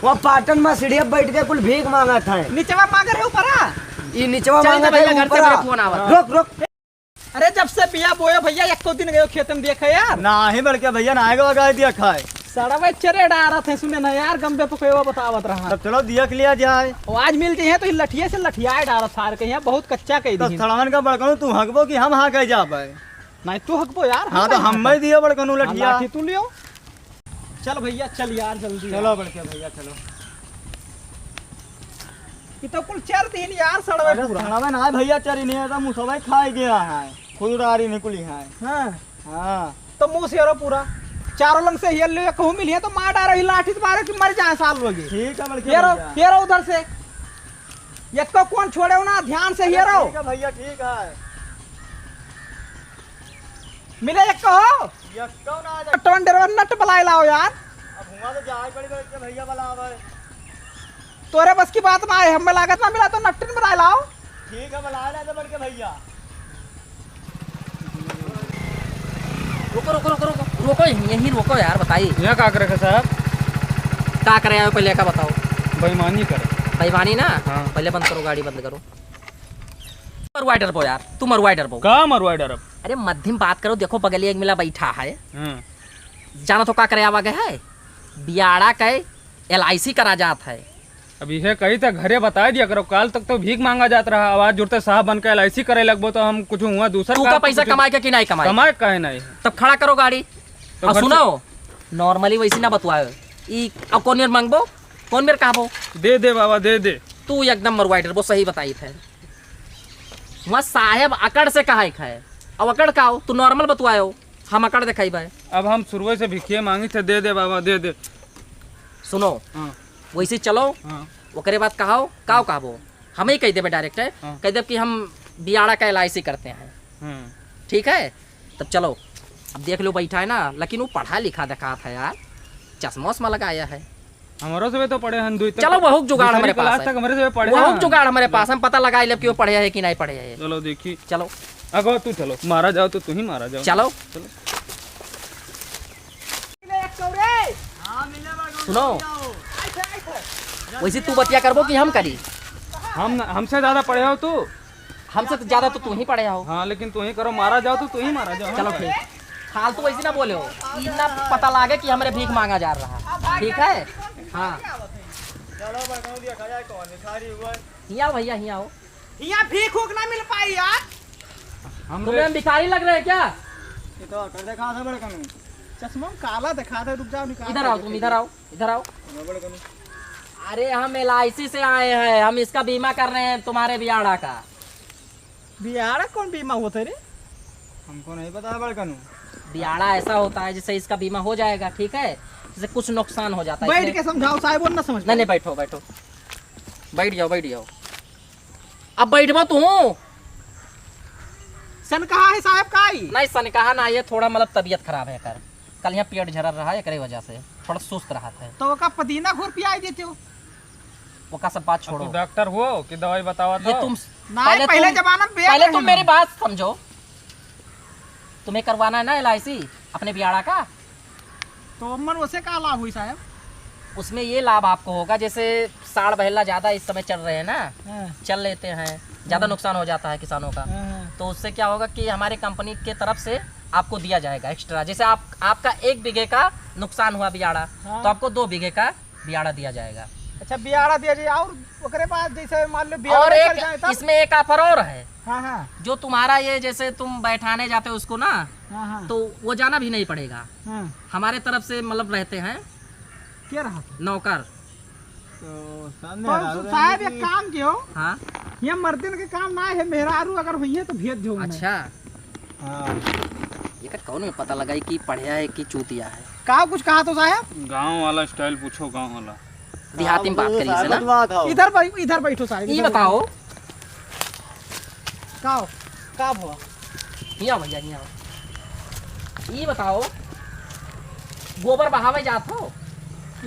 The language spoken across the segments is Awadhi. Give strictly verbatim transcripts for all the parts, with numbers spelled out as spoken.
वो पाटन में सीढ़िया बैठ के कुल भीख मांगत है। निचवा मांग रहे ऊपरा? ई निचवा चल, मांगत भैया, है घर से ऊपरा। मेरे फोन आवत। रोक, रोक। अरे, जब से बिया बोए भैया, एको दिन गयो खेत में देखे यार। नाही बड़के भैया, नाही गवा गाय दिया खाए। सड़वे चरे डारत है, सुने ना यार, गंबे पे कोई वो बतावत रहा। तब चलो दिया के लिया जाए। वो आज मिल जाए तो ई लठिया से लठियाए डारत सार के, यहाँ बहुत कच्चा कह तो दी। सड़वन का बड़कनू तू हकबो कि हम हाँ कह जाबे? नहीं, तू हकबो यार, हाँ, हम तो कह हम जाबे। ही दिया बड़कनू हाँ, लठिया। लाठी तू लियो। चल भैया, चल यार, जल्दी चलो यार। बड़के भैया, चलो। ई तो कुल चर दिन यार, सड़वे अरे पूरा। सड़वे ना भैया, चरी नहीं है, तो मुसवा खाए गया है, खुद उड़ारी निकली है। हाँ। हाँ। तो मुँह से हेरो पूरा, चारों लंग से हेर ले, कहूँ मिलिए तो मार डारो, ही लाठी से मारो कि मर जाए सार लोग। ठीक है बड़के हेरो, भैया। हेरो उधर से, यक्को कौन छोड़े हो ना, ध्यान से अरे हेरो। ठीक है भैया, ठीक है। मिले यक्को हो? यक्को ना आ जाए। टोन डेरवा नट बलाए लाओ यार। अब हुआ तो जाए पड़ी बड़के भैया बलावे। तोरे बस की बात ना है, हमें लागत ना मिला तो नट्टिन बलाए लाओ। ठीक है, बलाए ला तो बड़के भैया। रुको, रुको, रुको, रुको, रुको, यहीं, यहीं रुको यार, बताइए। यहाँ का करे साहब? का करे आयो, पहले का बताओ। बेईमानी करे। बेईमानी ना? हाँ। पहले बंद करो, गाड़ी बंद करो। मरवाए डरबो यार, तू मरवाए डरबो। का मरवाए डरब? अरे मध्यम बात करो, देखो बगलिया एक मिला बैठा है। हाँ। जाना तो का करे आवा गए है? बियाड़ा के एल आई सी करा जात है। अब इहे कही त घरे बताए दिया करो, काल तक तो भीख मांगा जात रहा, आवाज जुड़ते साहब बन के एल आई सी करे लगबो तो हम कुछ हुआ दूसर तू का का पैसा कुछ कमाए के कि नहीं कमाए? कमाए काहे नहीं है? तब खड़ा करो गाड़ी। तो और घर से सुनो, normally वैसे ना बतवाए। ई अब कौन मेर मांगबो, कौन मेर कहबो? दे दे बाबा, दे दे। तू एकदम मरवाई डरबो, सही बताई थे। वहाँ साहेब अकड़ से कहा है, अब अकड़ का हो, तू normal बतवाए हो, हम अकड़ दिखाई बाय। अब हम शुरुए से भिखिए मांगी थे, दे दे बाबा, दे दे। सुनो, हाँ। वैसे चलो, हाँ। ओकरे बाद कहाओ, काव कहबो, हम ही कह देबे direct है, हाँ। कह देब कि हम बियाड़ा का एल आई सी करते हैं। हाँ। ठीक है, तब चलो, अब देख लो बैठा है ना, लेकिन वो पढ़ा लिखा दिखात है यार, चश्मा उश्मा लगाया है। हमरो से तो पढ़े हन, दुई तक चलो, वहुक जुगाड़ दूसरी हमरे पास class है। तक हमरे से पढ़े वहुक हन। जुगाड़ हमरे पास, हम पता लगाई लेब कि वो पढ़े है कि नहीं पढ़े है। चलो देखी। चलो। अगो तू चलो, मारा जाओ तो तू ही मारा जाओ। चलो। चलो। सुनो, वैसे तू बतिया करबो कि हम करी? हम न-, हमसे ज्यादा पढ़े हो तू? हमसे तो ज्यादा तो तू ही पढ़े हो। हाँ, लेकिन तू ही करो, मारा जाओ तो तू ही मारा जाओ। चलो ठीक। फालतू ऐसे ना बोले हो, इतना पता लागे कि हमरे भीख मांगा जा रहा। ठीक है? हाँ। चलो, बताओ, देखा जाए कौन भिखारी हुआ है। हियाँ आओ भैया, हियाँ आओ। हियाँ भीख उख ना मिल पाई यार। हम तुम्हें हम भिखारी लग रहे हैं क्या? ये तो अकड़ देखा था बड़कनू। चश्मा में काला देखा था, रुक जाओ, निकाल इधर आओ, तुम इधर आओ, इधर आओ। हाँ, बड़कनू। अरे, हम एल आई सी से आए हैं, हम इसका बीमा कर रहे हैं तुम्हारे बियाड़ा का। बियाड़ा कौन बीमा होता है रे? हमको नहीं पता है बड़कनू। बियाड़ा ऐसा होता है, जैसे इसका बीमा हो जाएगा, ठीक है, जैसे कुछ नुकसान हो जाता है बैठ इसमें। के समझाओ साहब, वो ना समझ नहीं, पाए। नहीं, बैठो, बैठो, बैठ जाओ, बैठ जाओ। अब बैठबो तू। सन कहा है साहब का आई? नहीं, सन कहा ना, ये थोड़ा मतलब तबीयत खराब है कर। कल यहाँ पेट झरर रहा, एकरे वजह से थोड़ा सुस्त रहा था। तो ओका पुदीना घोर पियाई देते हो। ओका सब बात अब छोड़ो। तू डॉक्टर हो कि दवाई बतावा ये तो? तुम ना, पहले पहले तुम, जमाना में बेच पहले रहे तुम ना। मेरी बात समझो। तुम्हें करवाना है ना एल आई सी अपने बियाड़ा का? तो मन उसे का लाभ हुई साहब? उसमें ये लाभ आपको होगा, जैसे साढ़ बहेला ज़्यादा इस समय चल रहे हैं ना, हाँ। चल लेते हैं, ज़्यादा हाँ। नुकसान हो जाता है किसानों का। हाँ, हाँ। तो उससे क्या होगा कि हमारे कंपनी के तरफ से आपको दिया जाएगा एक्स्ट्रा। जैसे आप, आपका एक बीघे का नुकसान हुआ बियाड़ा, हाँ। तो आपको दो बीघे का बियाड़ा दिया जाएगा। अच्छा, बियाड़ा दिया जाए, और ओकरे बाद जैसे मान लो बियाड़ा और कर एक, जाए तब? इसमें एक ऑफर और है। हाँ, हाँ। जो तुम्हारा ये, जैसे तुम बैठाने जाते हो उसको ना, हाँ, हाँ। तो वो जाना भी नहीं पड़ेगा। हाँ। हमारे तरफ से मतलब रहते हैं। क्या रहा था? नौकर। तो सामने तो हरा साहब, रहे एक कि काम कियो। हाँ। ये मर्दन के काम ना है, मेहरारू अगर हुई है तो भेज दो उन्हें। अच्छा। हाँ। ये का कौन में पता लगाई कि पढ़िया है कि चूतिया है? का कुछ कहा तो साहब? गाँव वाला स्टाइल पूछो, गाँव वाला। देहाती में बात करी से ना। इधर बै-, इधर बैठो साहब, ई इधर बताओ। बैठो। का हो? का भवा? हियाँ भैया, हियाँ। ई बताओ, गोबर बहावे जात हो?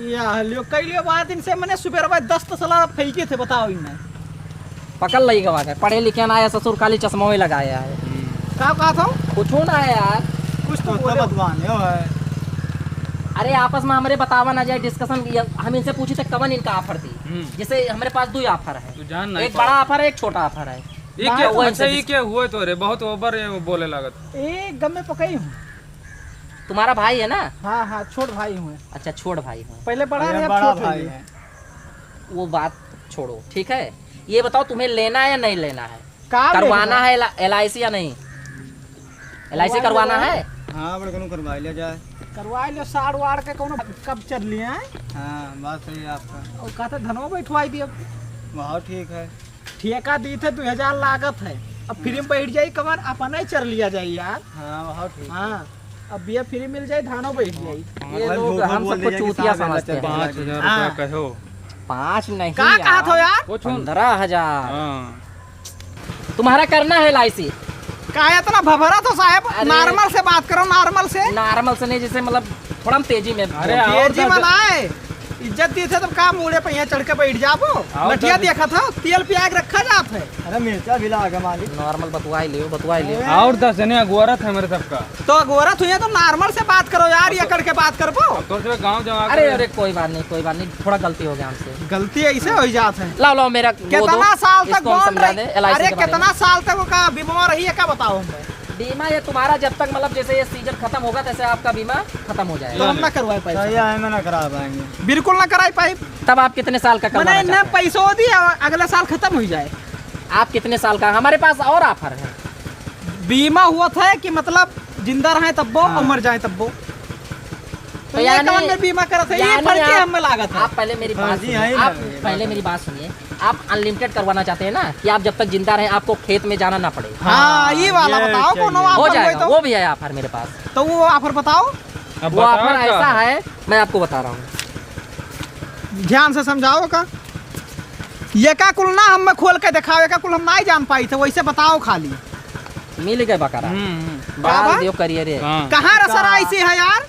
या लियो, कई लियो बात इनसे, मने सुबेरवा दस तसला फेंके थे, बताओ इनने। पकड़ लई गवा के, पढ़े लिखे ना आया ससुर, खाली चश्मा में लगाया है। का कहा था? कुछ ना है यार। कुछ तो तो बोले। बदवान है। अरे, आपस में हमरे बतावा ना जाए, discussion, ये हम इनसे पूछी थे कवन इनका offer दी। हम्म। जैसे हमारे पास दो ही offer है, तू जान नहीं एक पावा। बड़ा offer है, एक छोटा offer है। ये ना, क्या, वो अच्छा, इनसे ये dis- क्या हुआ तो रे, बहुत over ये बोले लागत। ए, गम में पकई हूँ। तुम्हारा भाई है ना? हाँ, हाँ, छोट भाई हूँ। अच्छा, छोट भाई हूँ। पहले बड़ा रहे, अब छोट हो गए। वो बात छोड़ो, ठीक है? ये बताओ, तुम्हें लेना है या नहीं लेना है? का करवाना लेना? है एल-, LIC या नहीं? LIC करवाई करवाना लेना है? हाँ, बड़े कनो करवाई ले जाए। करवाई लो, साड़ वाड़ के कौनो कब चल लिए हैं? हाँ, बात सही है आपका। और कहते धनवा बैठवाई दियो। बहुत ठीक है। ठेका दी थे, दो हजार लागत है। अब free में बैठ जाई कमर, अपने चर लिया जाई यार। हाँ, बहुत ठीक है। हाँ, अब ये free मिल जाई, धानो बैठ जाई। हाँ, ये भाई, लोग झूठो हम बोल सबको दिया कि चूतिया साहब समझते हैं। पाँच हजार रुपया हाँ। कहो। पाँच नहीं का यार। कहा थो यार? कुछ उन- पन्द्रह हजार। हाँ। तुम्हारा करना है LIC। का इतना भभरा थो साहब? अरे। Normal से बात करो, normal से। Normal से नहीं, जैसे मतलब थोड़ा हम तेजी में अरे, बोलते हैं। आओ तेजी तो में ना आए। इज्जत दी थे तब का मूड़े पे यहाँ चढ़ के बैठ जाबो? आओ नटिया तो देखा था, तेल प्याज रखा जात है। अरे मिर्चा भी लागे मालिक। Normal बतुआई लियो, बतुआई लियो। और दस जने अगुआरत है मेरे सबका। तो अगोरत हुई है तो normal से बात करो यार, ये करके बात करबो। अब तो सिर्फ गाँव जमा अरे, करे। अरे, कोई बात नहीं, कोई बात नहीं, थोड़ा गलती हो गया हमसे। गलती ऐसे हो जात है। लाओ, लाओ, मेरा वो दो, कितना साल तक इसको हम बंद समझा रही? दें, LIC अरे, के बारे में। कितना साल तक का बीमा रही है, का बताओ हमें? बीमा ये तुम्हारा जब तक, मतलब, जैसे ये season खत्म होगा, तैसे आपका बीमा खत्म हो जाएगा। तो हम ना करवाए पाए सही साहब। है, हम ना करा पाएंगे। बिल्कुल ना कराई पाए। तब आप कितने साल का मने करवाना इन्हें चाहते हैं? पैसों दी, अगले साल खत्म हो जाए। आप कितने साल का? हमारे पास और offer है। बीमा हुआ था कि मतलब जिंदा रहे तब्बो हाँ। और मर जाए तब्बो। तो तो ये यानी, कौन में बीमा करत है? ये यानी फर्जी आप, हमें लागत है। आप पहले मेरी हाँ बात जी, सुनिए, यही आप ना, यही पहले बात मेरी है। बात सुनिए। आप unlimited करवाना चाहते हैं ना, कि आप जब तक जिंदा रहें आपको खेत में जाना ना पड़े। हाँ, ये वाला ये बताओ, चाहिए। कौन हो हो offer जाएगा, तो? वो भी है offer मेरे पास। तो वो offer बताओ। अब वो बताओ offer क्या? ऐसा है, मैं आपको बता रहा हूँ। ध्यान से समझाओ का। ये का कुल ना हमें खोल के दिखाओ, ये का कुल हम नाई जान पाई थे, वैसे बताओ खाली। मिल गए बकरा। हम्म, हम्म। डाल का बा? दियो करिए रे। हाँ। कहाँ रसरा का? ऐसी है यार?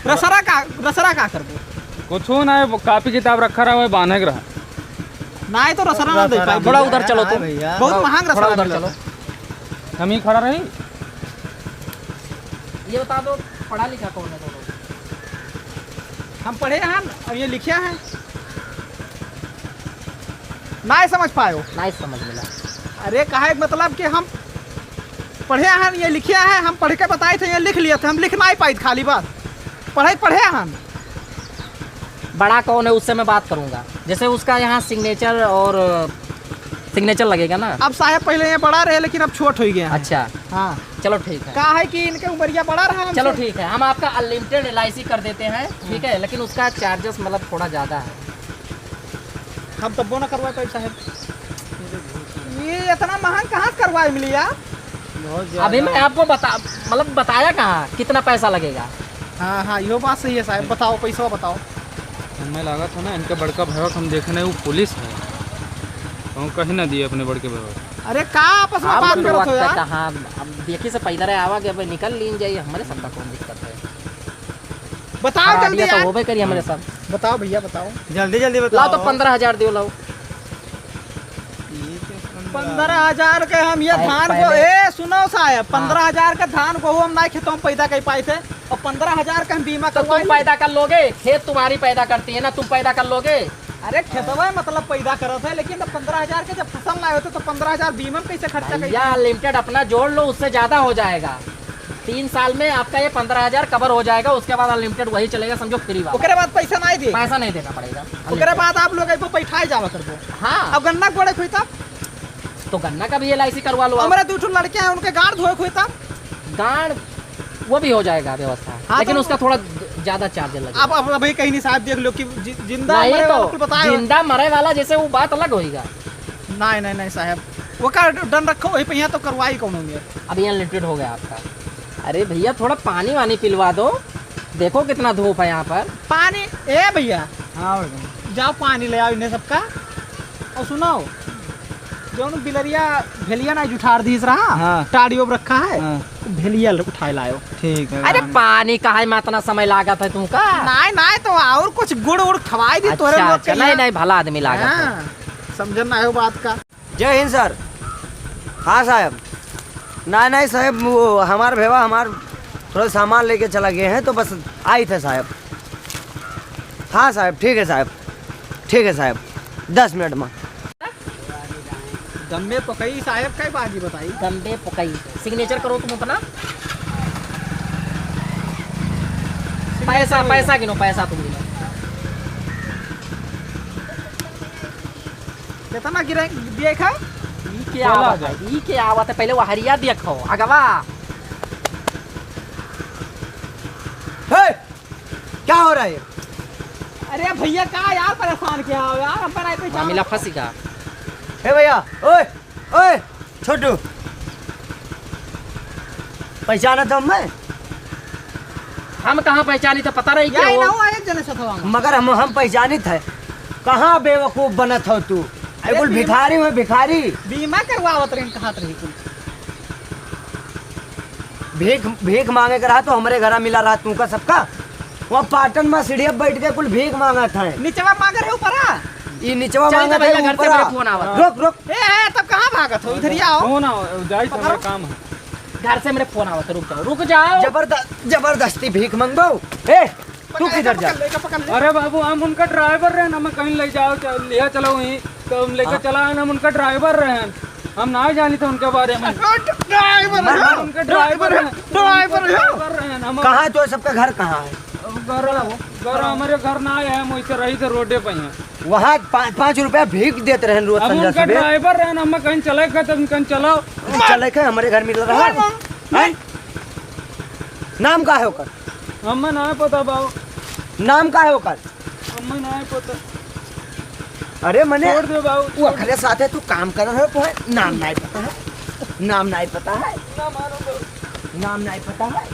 रसरा का, रसरा का करबो? कुछ ना है, वो copy किताब रखा रहा है, बांधे के रहा। नाई तो रसरा ना दे रसरा पाई। थोड़ा उधर चलो तुम। भैया। बहुत महंग रसरा थोड़ा उधर मिलता चलो। है। हम ही खड़ा रही। ये बता दो, पढ़ा लिखा कौन है दोनों? हम पढ़े हैं, अब ये लिखे हैं। नाई समझ पायो? नाई समझ मिला। अरे, कहा एक मतलब कि हम पढ़े हैं, ये लिखे हैं, हम पढ़ के बताए थे, ये लिख लिए थे, हम लिख नाई पाई खाली बस। पढ़े, पढ़े हैं। बड़ा कौन है, उससे मैं बात करूंगा। जैसे उसका यहाँ signature और signature लगेगा ना। अब साहब पहले ये बड़ा रहे, लेकिन अब छोट हो गया है। अच्छा। हाँ। चलो ठीक है। का है कि इनके उमरिया बड़ा रहा हमसे। चलो ठीक है, हम आपका unlimited LIC कर देते हैं, ठीक है, लेकिन उसका charges मतलब थोड़ा ज़्यादा है। हम तब्बो ना करवा पाई साहब। ये इतना महंग कहाँ से करवाए मिली यार? बहुत ज्यादा। अभी मैं आपको बता, मतलब बताया कहाँ कितना पैसा लगेगा? हाँ, हाँ, यो बात सही है साहब। बताओ, पैसा बताओ। हमें लगा था ना, इनका बड़का भैया हम देखे नहीं, वो पुलिस है। तो हम कहीं ना दिए अपने बड़के भैया। अरे का आपस में आप बात लोग करत हो वक्त यार? कहाँ, अब देखी से पैदा रहे आवा के, अब निकल लीन जाइए, हमारे सबका कौन दिक्कत है? बताओ हाँ, जल्दी दिया तो यार। होबे करी हमारे सब। बताओ भैया, बताओ। जल्दी, जल्दी बताओ। लाओ तो पन्द्रह हजार दियो, लाओ। पन्द्रह हजार के हम ये पहले, धान को, पहले ए, सुनो साहब, हाँ। पन्द्रह हजार के धान को हम ना खेतों में पैदा कर पाए थे, और पन्द्रह हजार का हम बीमा तो तुम करवाई। पैदा कर लोगे, खेत तुम्हारी पैदा करती है ना, तुम पैदा कर लोगे। अरे खेतवा मतलब पैदा करत है, लेकिन अब पन्द्रह हजार के जब फसल लाए होते तो पन्द्रह हजार बीमा में कैसे खर्चा भैया, करेंगे? Unlimited अपना जोड़ लो, उससे ज्यादा हो जाएगा। तीन साल में आपका ये पन्द्रह हजार cover हो जाएगा, उसके बाद unlimited वही चलेगा, समझो free वाला। ओकरे बाद पैसा नहीं दे। पैसा नहीं देना पड़ेगा। ओकरे बाद आप लोग एक बैठाए जावा करबो। हाँ। अब गन्ना कोड़े कोई तब? तो गन्ना का भी LIC करवा लो आप। हमारे दो ठो लड़के हैं, उनके गाड़ धोए कोई तब? गाड़, वो भी हो जाएगा व्यवस्था, हाँ, लेकिन तो उसका थोड़ा ज्यादा charge लगेगा। अब, अब अभी कहीं नहीं साहब, देख लो कि जि-, जिंदा नहीं मरे तो वाला कुल बताए। जिंदा मरे वाला जैसे वो बात अलग होएगा। नहीं, नहीं, नहीं साहब, वो का डन रखो वही पे, यहाँ तो करवाई कौन होंगे। अब ये unlimited हो गया आपका। अरे भैया, थोड़ा पानी वानी पिलवा दो, देखो कितना धूप है यहाँ पर। पानी, ए भैया, हाँ भैया। जाओ पानी ले आओ इन्हें सबका। और सुनाओ, जौन बिलरिया भेलिया ना जुठार दीस रहा, हाँ। टाड़ियो में रखा है, हाँ। भेलिया उठाए लायो। ठीक है। अरे पानी काहे में इतना समय लागत है तुमका? नाय, नाय, तो और कुछ गुड़ उड़ खवाई दी तोरे अच्छा, लोग के अच्छा, लिए। नहीं, नहीं, भला आदमी लागत है। हाँ, समझन ना हो बात का। जय हिंद सर। हाँ साहब। ना, नहीं साहब, वो हमार भेवा, हमार थोड़ा सामान लेके चला गए हैं, तो बस आई थे साहब। हाँ साहब, ठीक है साहब, ठीक है साहब, दस मिनट में। दम्बे पकई साहब, कई बाजी बताई? दम्बे पकई। सिग्नेचर करो तुम अपना। पैसा, पैसा गिनो, पैसा तुम गिनो। कितना गिरे, देखा? ई के आवत है, ई के आवत है, पहले वो हरिया देखो, अगवा। हे, क्या हो रहा है? अरे भैया, का यार, परेशान क्या हो यार, हम बनाए पहचान। मामला फंसी का? हे भैया, ओए, ओए, छोटू, पहचानत हो मैं? हम कहाँ पहचानी, तो पता रही क्या यही हो? ना हुआ एक जने से थवा में। मगर हम, हम पहचानित है। कहाँ बेवकूफ बनत हो तू? अरे अरे कुल बीमा भिखारी हुए, भिखारी। बीमा करवावत रही, कहात रही कुल। भीख, भीख मांगे के रहा तो हमरे घरा मिला रहा तू का सबका। वहाँ पाटन में सीढ़िया बैठ के कुल भीख मांगत है। निचवा मांग रहे ऊपरा? ई निचवा चल मांगत भैया, है घर से ऊपरा। मेरे फोन आवत। रुक, रुक। ए, ए, तब कहाँ भागत हो? इधर ही आओ। फोन आओ, जाई तो पकड़ो। मेरा काम है। घर से मेरे फोन आवत, रुक जाओ, रुक जाओ। जबरद-, जबरदस्ती भीख मंगबो। ए, तू पकड़ ले, किधर जा? पकड़ ले, पकड़ ले। अरे बाबू, हम उनका ड्राइवर रहन, हमें कहीं ले जाओ, च-, लिया चलो वहीं, तो हम लेके हाँ। चला आन, हम उनका ड्राइवर रहन, हम ना जानी थे उनके बारे में। ड्राइवर मर, है, मर। उनका ड्राइवर है, ड्राइवर है। ड्राइवर रहन, हम कहाँ तो सबका घर कहाँ है? अब घर, घर हमारे घर ना आए, हम वैसे रही थे रोडे पे ही हैं। वहाँ पाँच, पाँच रुपया भीख देत रहन रोज अब संझा उनका सुबह। ड्राइवर रहन, हमें कहीं चले गए, तो कहीं चलाओ। चले के हमरे घर मिल रहा है। हैं? नाम का है ओकर? हमें ना पता बाबू। नाम का है ओकर? हमें ना पता। अरे मने छोड़ दे बाबू, वो छोड़। ओकरे साथे तू काम कर रहे हो, तो है नाम नहीं पता है, नाम नहीं पता है, ना मारो बाबू। नाम नहीं पता है।